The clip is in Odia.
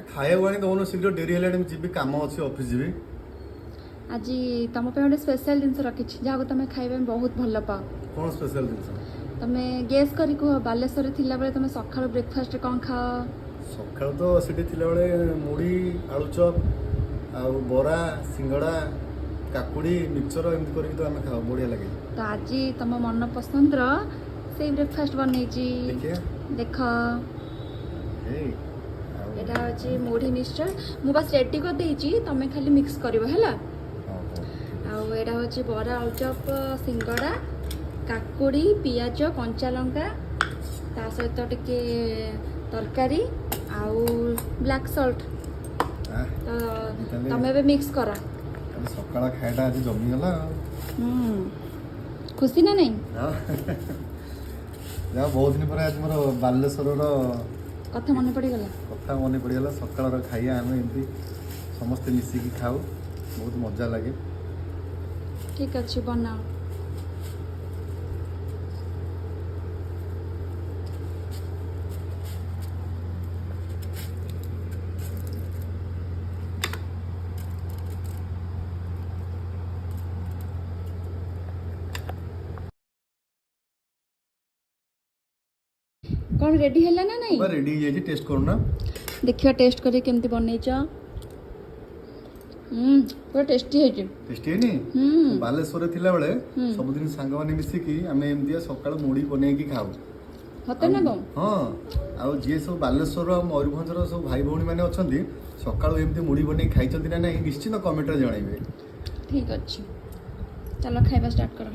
ଖାଇବାକୁ ଆଣି ଦଉନ ଶୀଘ୍ର, ଡେରି ହେଲାଣି, ମୁଁ ଯିବି, କାମ ଅଛି, ଅଫିସ ଯିବି। ଆଜି ତମ ପାଇଁ ଗୋଟେ ସ୍ପେଶାଲ ଜିନିଷ ରଖିଛି, ଯାହାକୁ ତମେ ଖାଇବା ପାଇଁ ବହୁତ ଭଲ ପାଅ। କ'ଣ ସ୍ପେଶାଲ ଜିନିଷ? ତମେ ଗେସ୍ କରି କୁହ, ବାଲେଶ୍ୱରରେ ଥିଲାବେଳେ ତମେ ସକାଳୁ ବ୍ରେକଫାଷ୍ଟରେ କ'ଣ ଖାଅ? ସକାଳୁ ତ ସେଠି ଥିଲାବେଳେ ମୁଢ଼ି, ଆଳୁଚପ ଆଉ ବରା, ସିଙ୍ଗଡ଼ା, କାକୁଡ଼ି, ମିକ୍ସଚର ଏମିତି କରିକି ତ ଆମେ ଖାଉ, ବଢ଼ିଆ ଲାଗେ। ତ ଆଜି ତମ ମନ ପସନ୍ଦର ସେଇ ବ୍ରେକଫାଷ୍ଟ ବନେଇଛି। ଦେଖିବା। ଦେଖ। ଏଇ ଆଉ ଏଇଟା ହେଉଛି ମୁଢ଼ି ମିକ୍ସଚର। ମୁଁ ବାସ୍ ରେଡ଼ି କରିଦେଇଛି, ତମେ ଖାଲି ମିକ୍ସ କରିବ, ହେଲା? ହଉ, ହଉ। ଆଉ ଏଇଟା ହେଉଛି ବରା, ଆଳୁଚପ, ସିଙ୍ଗଡ଼ା, କାକୁଡ଼ି, ପିଆଜ, କଞ୍ଚା ଲଙ୍କା, ତା ସହିତ ଟିକେ ତରକାରୀ ଆଉ ବ୍ଲାକ୍ ସଲ୍ଟ। ଆଃ, ତ ତାହେଲେ- ତମେ ଏବେ ମିକ୍ସ କର। ତାହେଲେ ସକାଳ ଖାଇବାଟା ଆଜି ଜମିଗଲା ଆଉ। ହୁଁ, ଖୁସି ନା ନାଇଁ? ହଁ। ଯାହା ବହୁତ ଦିନ ପରେ ଆଜି ମୋର ବାଲେଶ୍ୱରର କଥା ମନେ ପଡ଼ିଗଲା। କଥା ମନେ ପଡ଼ିଗଲା। ସକାଳର ଖାଇବା ଆମେ ଏମିତି ସମସ୍ତେ ମିଶିକି ଖାଉ, ବହୁତ ମଜା ଲାଗେ। ଠିକ୍ ଅଛି, ବନାଅ। କ'ଣ ରେଡି ହେଲା ନା ନାଇଁ? ରେଡି ହେଇଯାଇଛି, ଟେଷ୍ଟ କରୁନା। ଦେଖିବା, ଟେଷ୍ଟ କରି କେମିତି ବନେଇଛ। ପୁରା ଟେଷ୍ଟି ହେଇଛି। ଟେଷ୍ଟି ହେଇନି? ହୁଁ। ବାଲେଶ୍ୱରରେ ଥିଲାବେଳେ ହୁଁ। ସବୁଦିନ ସାଙ୍ଗମାନେ ମିଶିକି ଆମେ ଏମିତିଆ ସକାଳୁ ମୁଢ଼ି ବନେଇକି ଖାଉ। ସତେ ନା କ'ଣ? ହଁ, ଆଉ ଯିଏ ସବୁ ବାଲେଶ୍ୱର ଆଉ ମୟୂରଭଞ୍ଜର ସବୁ ଭାଇ ଭଉଣୀ ମାନେ ଅଛନ୍ତି, ସକାଳୁ ଏମିତି ମୁଢ଼ି ବନେଇକି ଖାଇଛନ୍ତି ନା ନାହିଁ, ନିଶ୍ଚିତ କମେଣ୍ଟରେ ଜଣାଇବେ। ଠିକ୍ ଅଛି, ଚାଲ ଖାଇବା ଷ୍ଟାର୍ଟ କର।